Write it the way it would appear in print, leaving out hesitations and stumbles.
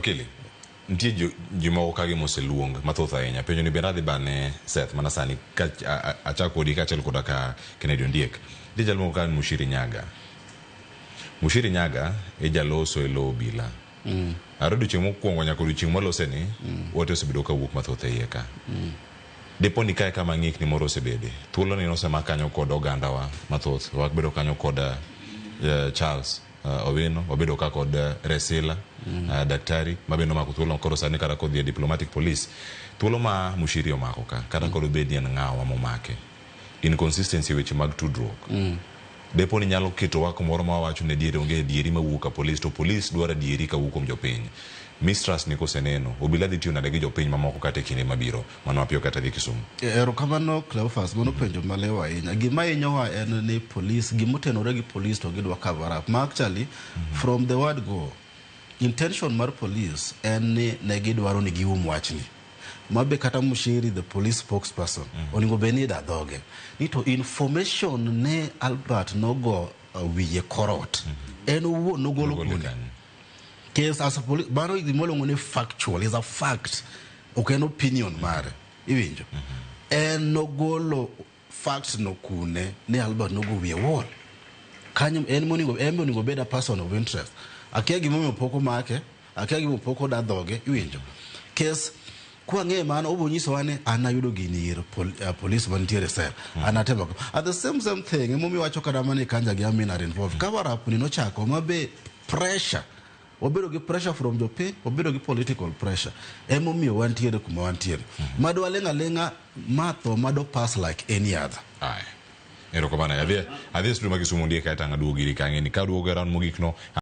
Okili, nitie ji moko ka gi moseluong mathoth ahinya. Penjo ni bende adhi bane Seth mana sani ka achak kodi kaachiel koda ka Kennedy Ondiek. Nitie jal moko ka ni Mushiri Nyaga. Mushiri Nyaga e jaloso e lo obila. Are odiochieng' mokwongo nyaka odiochieng' mwalose ni, wate osebedo ka wuok mathoth e iye ka. Dipo ni kae kama ng'ikni moro osebede. Thuolo ni nosemak kanyo kod ogandawa mathoth. Wabedo kanyo kod Charles Owino, wabedo ka kod Resila, daktari ma bende omako thuolo koro sani kata kodhi e diplomatic police. Thuolo ma Mushiri omako ka, kata kod obed ni en ng'awa momake. Inconsistency e weche mag tudruok. Depo ni nyalo ketowa kumoro ma wawacho ni adieri onge adieri mawuok ka polis to polis dwaro adieri kawuok kuom jopiny. Mistrust ni koseneno, obila dhi tiyo nade gi jopiny mamoko kata e kinde mabiro? Mano mapiyo kata dhi Kisumu. Erokamano Cleophas, mano penjo malew ahinya. Gima hinyowa en ni polis, gimotenore gi polis to gidwa cover up. Ma actually, from the word go, intention mar polis en ni ne gidwaro ni gium wachni. Ma be kata Mushiri, the police spokesperson, onego bed ni ida dhoge. Ni to information ne Albert nogo wiye korot. En owuon nogolo Nogole kune. kanyo. Case as a police, mano gima iluongo ni factual, is a fact. Ok en opinion mare. Iwinjo? En nogolo fact no kune ni Albert nogo wiye wall. Kanyo en monego en be onego bed a person of interest. Akia gimomiyo pok omake, akia gimomiyo pok oda dhoge, iwinjo? Case kwang'e mano obo nyisowa ni an ayudo gini ir police mantiere cell. An atemo. At the same thing, emomiyo wacho kata mana ni Kanja gi Amin are involved. Cover up ni nochako ma be pressure. Wabedo gi pressure from jopiny, wabedo gi political pressure. Emomiyo wantiere kuma wantiere. Mad waling' aling'a ma tho mado pass like any other. Aya. Erokamano. Adhi e studio ma Kisumu ndiye kae tang' aduogo iri ka ang'e ni ka aduogo e round mogik no.